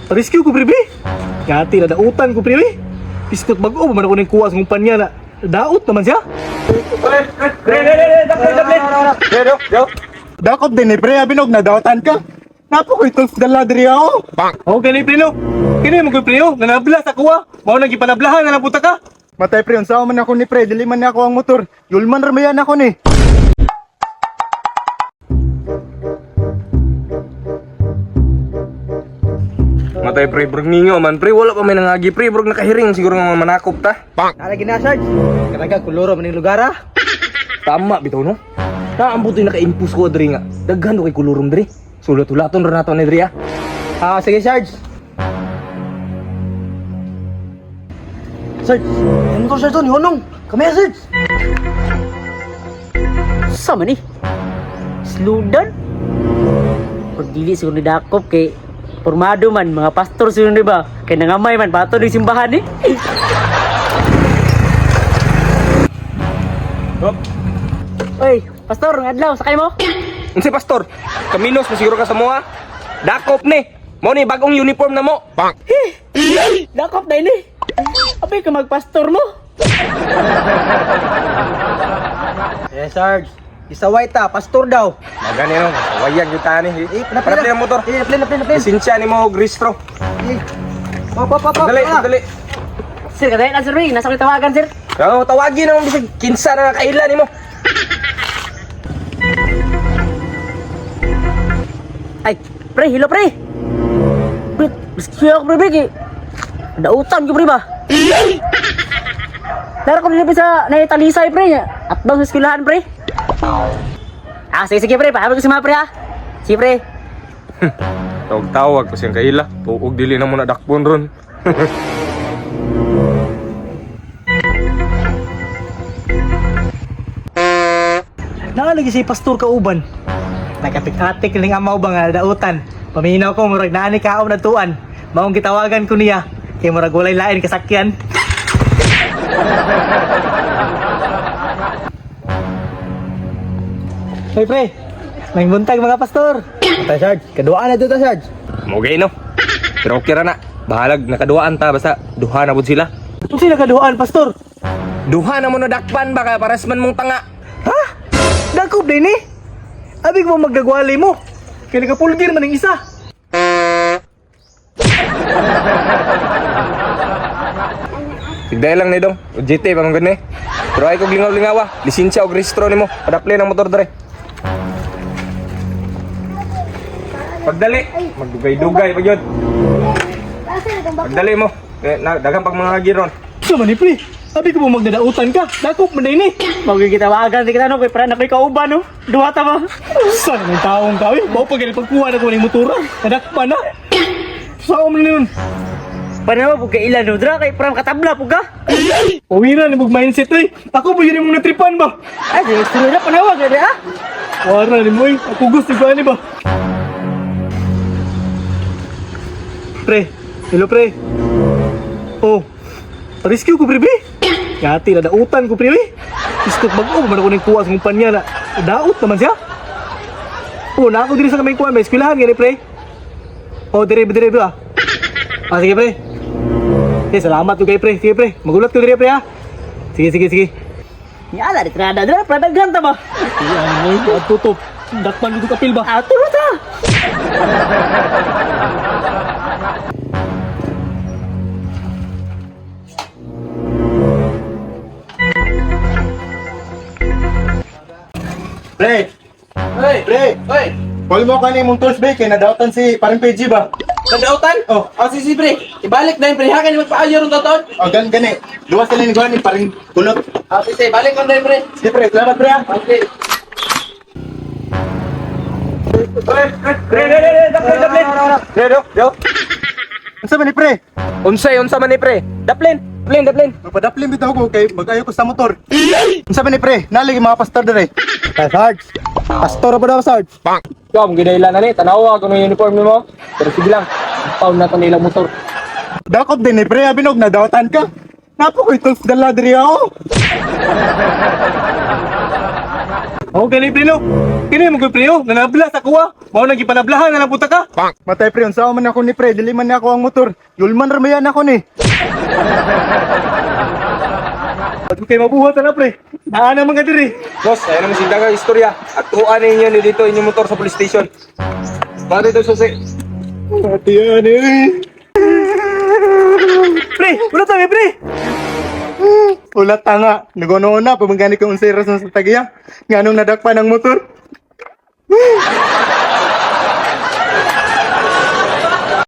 Rescue ko, pre, be. Ngati na dautan ko, pre, be. Biskot bag-o pa man ako ning kuha sa kumpanya na daot naman siya. Pre, pre, pre, daplin, daplin. Pre, do, do. Dakop din eh, pre, abinog na dautan ka. Napo ko'y tools dala diri ako. Okay ni pre no. Kini mo ko pre oh, nanabla sa kuha. Mao nang gipanablahan na lang puta ka. Matay pre, unsa man ako ni pre, dili man ako ang motor. Yulman ra mayan ako ni. Matay pre, brog ninyo man pre, wala pa may nangagi pre, brog nakahiring siguro nga mga manakop ta. Nalagi na, Sarge. Kanaga, kuluro maning lugar ah. Tama bitaw no. Naambot yung naka-impus ko diri nga. Daghan do kay kulurom diri. Sulat-ulaton ra nato ni diri ah. Ah, sige, Sarge. Sarge, yung motor, Sarge, doon, honong. Kami, Sarge. Sa man eh? Slow down? Pag dili siguro ni Dakop kay pormado man, mga pastor siguro di ba? Kay nangamay man, bato ng simbahan eh. Hop. Oy, pastor, ng adlaw, sakay mo? Unsay pastor? Kaminos mo siguro ka sa moa. Dakop ni. Mo ni bagong uniform na mo. Dakop na ini. Abay ka magpastor mo. Eh, Sarge. Isaway ta, pastor daw. Magani no, wayan gyud ta ni. Eh, Panapli ang motor. Eh, napli, napli, napli. Lisensya ni mo og rehistro. Eh. Pop, pop, pop, pop. Dali, Ah. dali. Sir, kadayon na sir, Ray. Nasa ko'y tawagan, sir. Oh, tawagin na mo bisag kinsa na kaila nimo. Ay, pre, hilo pre. Pre, rescue ako pre, pre. Kay dautan ko pre ba? Dara ko dito sa naitalisay pre. Atbang sa eskwelahan pre. Ah, sige, sige pre. Pahabol ko si mga pre ha. Sige pre. Tawag-tawag ko siyang kaila. Tuog dili na mo na dakpon ron. Naalagi si pastor kauban. Nakatik-atik ning amaw ba nga dautan. Paminaw ko murag naani kaom natuan. Maong gitawagan ko niya kay murag walay lain kasakyan. Hey pre, may buntag mga pastor. Matay, Sarge. Kaduaan na dito, Sarge. Mogay no. Pero okay ra na. Bahalag nakaduaan ta basta duha na pud sila. Unsa nakaduhaan pastor? Duha na mo na dakpan baka pares man mong tanga. Ha? Dakop din eh. Abi ko magdagwali mo. Kay nakapulgir man ang isa. Tigday lang ni dong. O GT pa man gud ni. Pero ay kog lingaw-lingawa. Lisensya og rehistro nimo. Padapli ng motor dre. Pagdali, magdugay-dugay pa gyud. Pagdali mo. Eh, na, daghang pag mga giron. Sa man ni pre. Abi ko mo magdadautan ka. Dakop man din eh. Magigitawagan si kita no. Kay pre, nakoy kauban no. Duha ta ba? Saan may taong ka eh? Bao pag pagkuha na ko ng motor. Nadakpan na. Saan man yun? Panawa po kay ilan no. Dra kay pre katabla po ka. Uwi na ni mindset eh. Ako ba yun yung natripan ba? Ay, sige, sunod na panawag na ah. Wara ni mo eh. Ako gusto ko ani ba? Pre, hello pre. Oh, rescue ko pre be. Yati na dautan ko pre be. Iskot bag-o man ako ning kuha sa kumpanya na daot naman siya. Oh, na ako diri sa kamay kuha may eskwelahan gani pre. Oh, dire dire ba? Ah, sige pre. Eh, salamat ko kay pre. Sige pre, magulat ko dire pre ha. Sige, sige, sige. Yala, di trada dra, pre daghan ta ba? Ano mo, tutup. Dakpan ko kapil ba? Ah, tulo ta. Pre, Hey, pre. hey. Call mo ka ni mong tools ba kay nadautan si parang PG ba? Nadautan? Oh. Ah, sige, sige, pre. Ibalik na yun, pre. Ha, kaya magpaayo ron taton. Oh, gan gani. Luwas sila ni Gwan ni parang kulot. Ah, sige, sige. Balik ko na yun, pre. Sige pre, salamat pre ah. Okay. Pre, pre, pre, pre, daplin, daplin. Pre, do, do. Unsa man ni pre? Unsay, unsa man ni pre? Daplin, daplin, daplin. Magpadaplin bitaw ko kay mag-ayo ko sa motor. Unsa man ni pre? Naligi mga pastor dire. Tay, Sarge. Pastor ba daw, Sarge? Ikaw, mong gidailan na ni, tanawa kung yung uniform nimo. Pero sige lang, pound na to nilang motor. Dakop din eh pre, abinog na dautan ka. Napo ko'y tools dala diri ako. Oh, gani pre no. Kini mo pre oh, nanabla sa kuha. Mao nang gipanablahan na lang puta ka. Matay pre, unsa man ako ni pre, dili man ako ang motor. Yulman ra mayan ako ni. Pag kay mabuhat na pre. Naa na mga diri. Boss, ayan naman si Daga istorya. At tuan ninyo ni dito inyong motor sa police station. Bakit ito susi? Ati yan eh. Pre, wala tayo pre. Ulat tanga. Nagono na, pamangani ko unsay rason sa tagiya. Nganong nadakpan ang motor.